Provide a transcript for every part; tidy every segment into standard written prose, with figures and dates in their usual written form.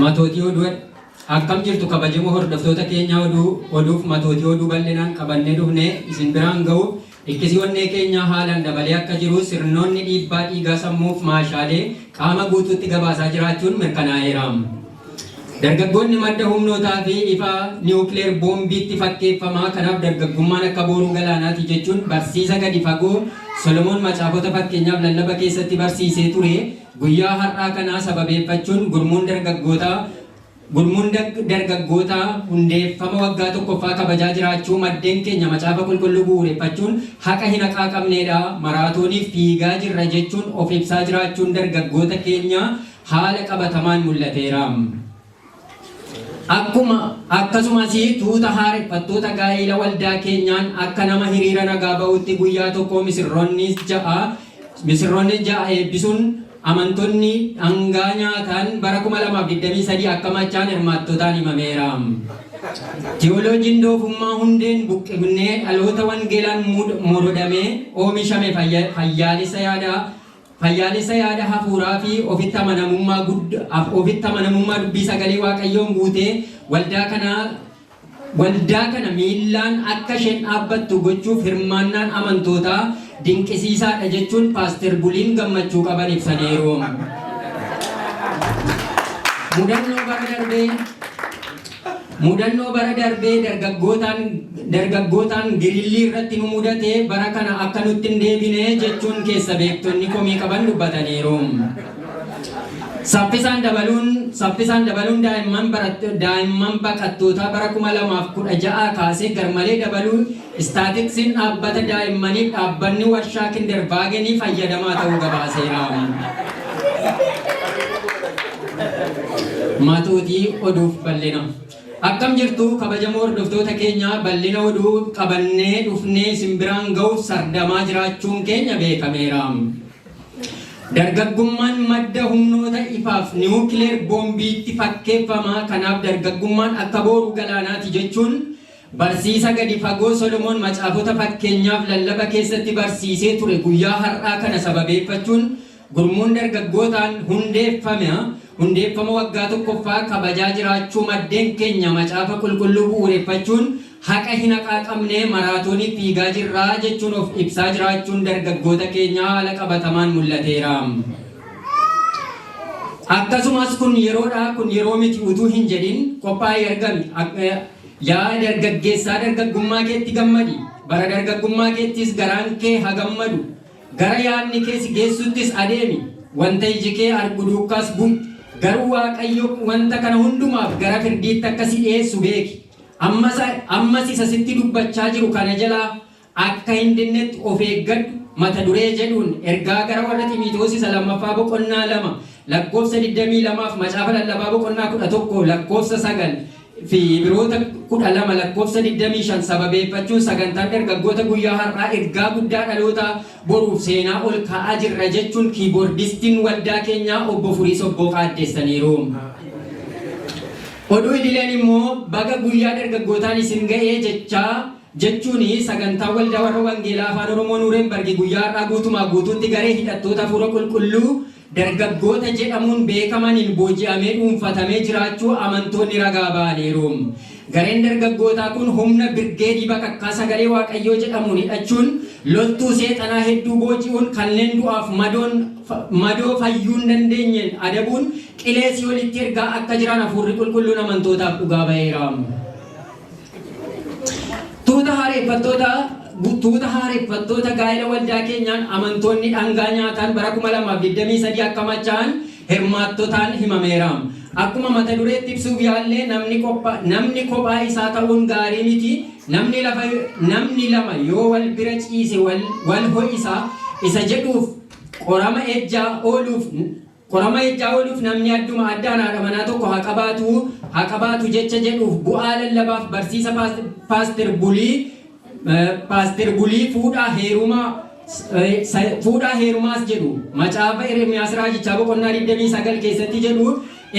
Matootii oduu akkam jirtu kabajamoo hordoftoota keenya oduu oduuf matootii oduu bal'inaan qabannee dhufne isin biraan ga'u dhikkisii onnee keenyaa haalaan dabalee akka jiru sirnoonni dhiibbaa dhiigaa sammuuf maashaalee qaama guutuutti gabaasaa jiraachuun mirkanaa'eera. Dargaggoonni madda humnootaa fi ifa niwukileer boombiitti fakkeeffama, kanaaf dargaggummaan akka booruu galaanaati jechuun barsiisa gadi fagoo Solomoon macaafota fakkeenyaaf lallaba keessatti barsiisee ture guyyaa har'aa kanaa sababeeffachuun gurmuun dargaggootaa Gurmuun dargaggootaa hundeeffama waggaa tokkoffaa kabajaa jiraachuu maddeen keenya Macaafa Qulqulluu bu'uureffachuun haqa hin haqaaqamneedha, maraatooniif fiigaa jirra jechuun of ibsaa jiraachuun dargaggoota keenyaa haala qabatamaan mul'ateera. Akkuma akkasumas tuuta haareffattoota gaa'ila waldaa keenyaan akka nama hiriira nagaa ba'uutti guyyaa tokko misirroonni ja'a eebbisuun amantonni dhangaa nyaataan bara 2023 akka machaan hirmaattotaan himameera. Tiyooloojiin doofummaa hundeen buqqifnee dhaloota wangeelaan morodamee oomishame fayyaalessa yaadaa Fayyaalessa yaada hafuuraa fi ofitti amanamummaa ofitti amanamummaa dubbii sagalee Waaqayyoon guutee waldaa kanaa waldaa kana miillaan akka isheen dhaabbattu gochuuf hirmaannaan amantootaa dinqisiisaadha jechuun Paaster Buliin gammachuu qaban ibsaniiru. Mudannoo bara darbee Mudannoo bara darbee dargaggootaan dargaggootaan girillii irratti nu mudate bara kana akka nutti hin deebine jechuun keessa beektonni komii qaban dubbataniiru. Saffisaan dabaluun saffisaan dabaluun daa'imman daa'imman baqattootaa bara 2016 kaasee garmalee dabaluu istaatiksiin dhaabbata daa'immaniif dhaabbanni warshaa Kindervaagenii fayyadamaa ta'uu gabaaseera. Matootii oduuf bal'ina. Akkam jirtu kabajamoo hordoftoota keenya bal'ina oduu qabannee dhufnee isin biraan ga'uuf sardamaa jiraachuun keenya beekameera. Dargaggummaan madda humnoota ifaaf niwukileer boombiitti fakkeeffama, kanaaf dargaggummaan akka booruu galaanaati jechuun barsiisa gadi fagoo Solomoon macaafota fakkeenyaaf lallaba keessatti barsiisee ture guyyaa har'aa kana sababeeffachuun gurmuun dargaggootaan hundeeffame hundeeffama waggaa tokkoffaa kabajaa jiraachuu maddeen keenya macaafa qulqulluu bu'uureffachuun haqa hin haqaaqamne maraatooniif fiigaa jirra jechuun of ibsaa jiraachuun dargaggoota keenyaa haala qabatamaan mul'ateera. Akkasumas kun yeroodha kun yeroo miti utuu hin jedhin qophaa'ii argami. Yaa dargaggeessaa dargaggummaa keetti gammadi, bara dargaggummaa keettis garaan kee haa gammadu. Gara yaadni kee si geessuttis adeemi, wanta iji kee argu duukaas bu'i. Garuu Waaqayyo wanta kana hundumaaf gara firdiitti akka si dhi'eessu beeki. Ammas, ammas isa sitti dubbachaa jiru kana jalaa akka hin dinnetti of eeggadhu mata duree jedhuun ergaa gara warra Ximiitoos isa lammaffaa boqonnaa 2 lakkoofsa 22 fi Macaafa Lallabaa boqonnaa 11 lakkoofsa 9 fi Ibiroota 12 lakkoofsa 25 sababeeffachuun sagantaan dargaggoota guyyaa har'aa ergaa guddaa dhaloota boruuf seenaa ol kaa'aa jirra jechuun kiiboordistiin waldaa keenyaa obbo Furii Sobbooqaa addeessaniiru. Oduu idileen immoo baga guyyaa dargaggootaan isin ga'ee jechaa jechuun sagantaan Waldaa Warra Wangeelaa Afaan Oromoo Nuurembargi guyyaa har'aa guutumaa guutuutti garee hidhattoota Hafuura Qulqulluu dargaggoota jedhamuun beekamaniin booji'amee dhuunfatamee jiraachuu amantoonni ragaa ba'aniiru. Gareen dargaggootaa kun humna Birgeedii Bakakkaa Sagalee Waaqayyoo jedhamuun hidhachuun loltuu seexanaa hedduu booji'uun kanneen du'aaf madoon madoo fayyuu hin dandeenyeen adabuun qilee si'olitti ergaa akka jiran Hafuurri Qulqulluun amantootaaf dhugaa ba'eera. Tuuta haareeffattoota Tuuta haareffattoota gaa'ela waldaa keenyaan amantoonni dhangaa nyaataan bara 2023 akka machaa'an hirmaattotaan himameera. Akkuma mata dureetti ibsuuf yaalle namni qopha namni kophaa isaa ta'uun gaarii miti. Namni lafa namni lama yoo wal bira ciise wal wal ho'isa isa jedhuuf qorama ejjaa ooluuf Qorama ejjaa ooluuf namni adduma addaan haadha manaa tokko haa qabaatu, haa qabaatu jecha jedhuuf bu'aa lallabaaf barsiisa Paaster Bulii Paaster Bulii fuudhaa heerumaa fuudhaa heerumaas jedhu macaafa Ermiyaas raajichaa boqonnaa 29 keessatti jedhu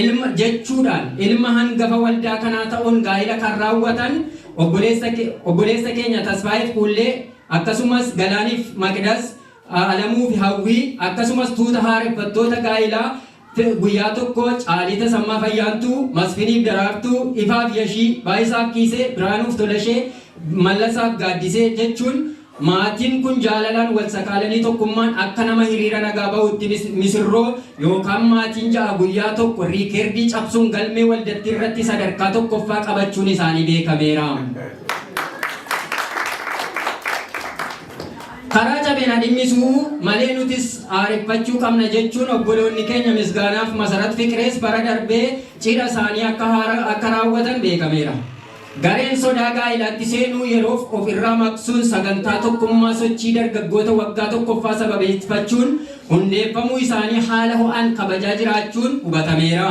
ilma jechuudhaan ilma hangafa waldaa kanaa ta'uun gaa'ila kan raawwatan obboleessa obboleessa keenya Tasfaayeef Kuullee akkasumas Galaaniif Maqdas Alamuu fi Hawwii, akkasumas tuuta haareffattoota gaa'ilaa Guyyaa tokko Caalii Tasammaa Fayyaantuu, Masfiniif Daraartuu, Ifaaf Yashii, Baayisaaf Kiisee, Biraanuuf Tolashee, Mallasaaf Gaaddisee jechuun maatiin kun jaalalaan wal sakaalanii tokkummaan akka nama hiriira nagaa bahutti misirroo yookaan maatiin 6 guyyaa tokko riikeerdii cabsuun galmee waldattii irratti sadarkaa 1ffaa qabachuun isaanii beekameera. Karaa cabeen ha dhimmisuu malee nutis haareffachuu qabna jechuun obboloonni keenya Misgaanaaf Masarat Fiqirees bara darbee cidha isaanii akka akka raawwatan beekameera. Gareen sodaa gaa'ilaatti seenuu yeroof of irraa maqsuun sagantaa tokkummaa sochii dargaggoota waggaa 1ffaa sababeeffachuun hundeeffamuu isaanii haala ho'aan kabajaa jiraachuun hubatameera.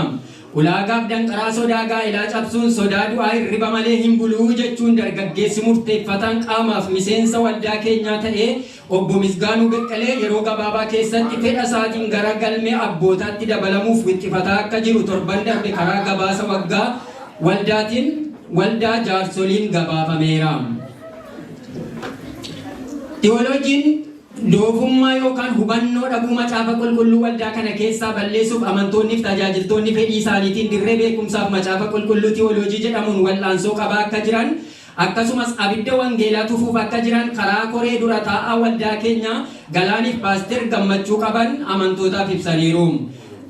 Ulaagaaf danqaraa sodaa gaa'ilaa cabsuun sodaa du'aa hirriba malee hin buluu jechuun dargaggeessi murteeffataan qaamaaf miseensa waldaa keenyaa ta'ee Obbo Misgaanuu Beqqelee yeroo gabaabaa keessatti fedha isaatiin gara galmee abbootaatti dabalamuuf wixxifataa akka jiru torban darbe karaa gabaasa waggaa waldaatiin waldaa jaarsoliin gabaafameera. Tiyooloojiin Doofummaa yookaan hubannoo dhabuu Macaafa Qulqulluu waldaa kana keessaa balleessuuf amantoonniif tajaajiltoonni fedhii isaaniitiin dirree beekumsaaf Macaafa Qulqulluu Tiyooloojii jedhamuun wal'aansoo qabaa akka jiran akkasumas abidda wangeelaa tufuuf akka jiran karaa koree dura taa'aa waldaa keenyaa Galaaniif Paaster gammachuu qaban amantootaaf ibsaniiru.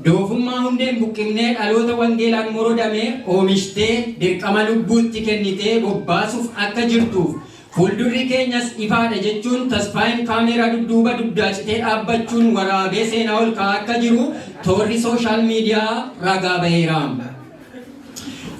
Doofummaa hundeen buqqifnee dhaloota wangeelaan morodame oomishtee dirqama lubbuutti kennitee bobbaasuuf akka jirtuuf Fuuldurri keenyas ifaadha jechuun Tasfaayeen kaameeraa dudduuba dugdaa citee dhaabbachuun waraabee seenaa ol kaa'aa akka jiru toorri sooshaal miidiyaa ragaa baheera.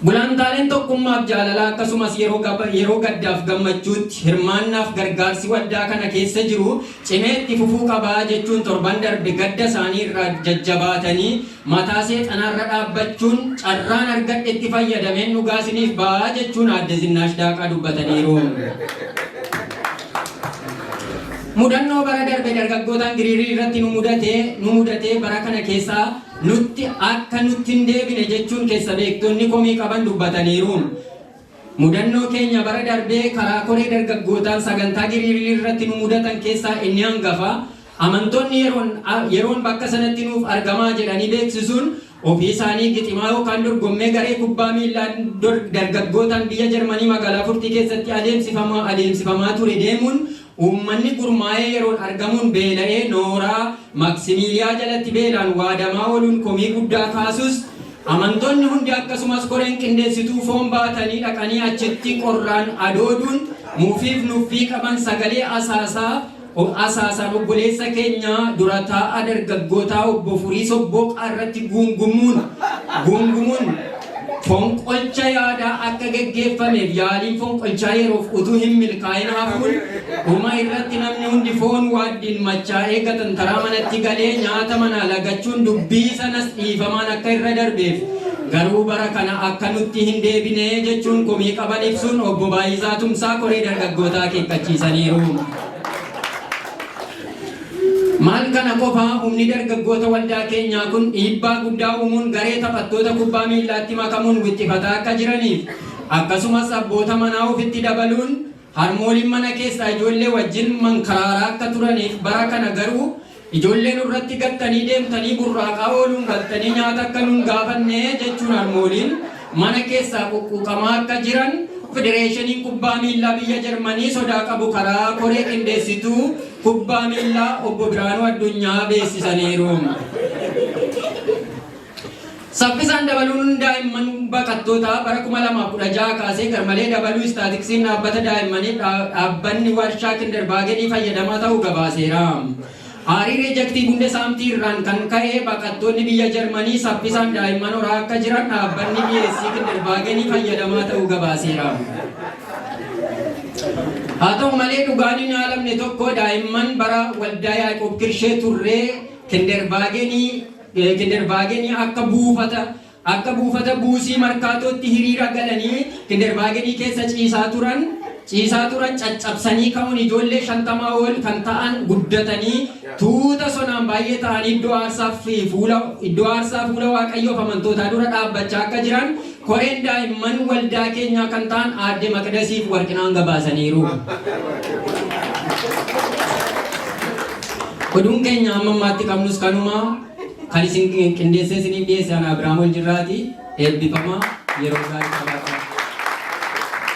Gulantaaleen tokkummaaf jaalalaa akkasumas yeroo yeroo gaddaaf gammachuutti hirmaannaaf gargaarsi waldaa kana keessa jiru cimee itti fufuu qaba jechuun torban darbe gadda isaanii irraa jajjabaatanii Mataa seexanaarra dhaabbachuun carraan argadhetti fayyadameen dhugaa isiniif ba'a jechuun Aadde Zinnaash Daaqaa dubbataniiru. Mudannoo bara darbe dargaggootaan Giriirii irratti nu mudate nu mudate bara kana keessa nutti akka nutti hin deebine jechuun keessa beektonni komii qaban dubbataniiru. Mudannoo keenya bara darbee karaa koree dargaggootaan sagantaa Giriirii irratti nu mudatan keessaa inni hangafa Amantoonni yeroon yeroon bakka sanatti nuuf argamaa jedhanii beeksisuun ofii isaanii giximaa yookaan dorgommee garee kubbaa miillaa dargaggootaan biyya Jarmanii magaalaa Furtii keessatti adeemsifamaa adeemsifamaa ture deemuun uummanni gurmaa'ee yeroon argamuun beela'ee nooraa Maksimiiliyaa jalatti beelaan waadamaa ooluun komii guddaa kaasus amantoonni hundi akkasumas koreen qindeessituu foon baatanii dhaqanii achitti qorraan adooduun mufiif nuffii qaban sagalee asaasaa Asaasaan obboleessa keenya dura taa'aa dargaggootaa obbo Furii Sobbooqaa irratti guungumuun guungumuun fonqolcha yaadaa akka geggeeffameef yaaliin fonqolchaa yeroof utuu hin milkaa'in hafuun dhuma irratti namni hundi foon waaddiin machaa'ee gatantaraa manatti galee nyaata manaa lagachuun dubbii sanas dhiifamaan akka irra darbeef garuu bara kana akka nutti hin deebine jechuun komii qaban ibsuun obbo Baay'isaa Tumsaa koree dargaggootaa akeekkachiisaniiru. Maal kana qofa humni dargaggoota waldaa keenyaa kun dhiibbaa guddaa uumuun garee taphattoota kubbaa miillaatti makamuun wixxifataa akka jiraniif akkasumas abboota manaa ofitti dabaluun harmooliin mana keessaa ijoollee wajjin mankaraaraa akka turaniif bara kana garuu ijoollee nurratti gattanii deemtanii burraaqaa ooluun galtanii nyaata akka nun gaafanne jechuun harmooliin mana keessaa quqquuqamaa akka jiran Federeeshiniin Kubbaa Miillaa biyya Jarmanii sodaa qabu karaa koree qindeessituu kubbaa miillaa obbo Biraanuu Addunyaa beeksisaniiru. Saffisaan dabaluun daa'imman baqattootaa bara 2016 kaasee garmalee dabaluu istaatiksiin dhaabbata daa'immaniif dhaabbanni warshaa Kindervaagenii fayyadamaa ta'uu gabaaseera. Aarii Reejektii Bundesaamtii irraan kan ka'e baqattoonni biyya Jarmanii saffisaan daa'imman horaa akka jiran dhaabbanni dhiyeessii Kindervaagenii fayyadamaa ta'uu gabaaseera. Haa ta'u malee dhugaan hin haalamne tokko daa'imman bara waldaa Yaaqoob Kirshee turree Kindervaagenii Kindervaagenii akka buufata akka buufata buusii Markaatootti hiriira galanii Kindervaagenii keessa ciisaa turan ciisaa turan caccabsanii ka'uun ijoollee 50 ol kan ta'an guddatanii tuuta sonaan baay'ee ta'anii iddoo aarsaa fi fuula iddoo aarsaa fuula Waaqayyoof amantootaa dura dhaabbachaa akka jiran koreen daa'imman waldaa keenyaa kan ta'an aadde Maqdasiif Warqinaan gabaasaniiru. Oduun keenya amma ammaatti qabnus kanuma. Kan isin qindeessee isiniif dhiyeesse ana Abiraam Oljirraati. Eebbifamaa, yeroo gaarii qabaadhaa.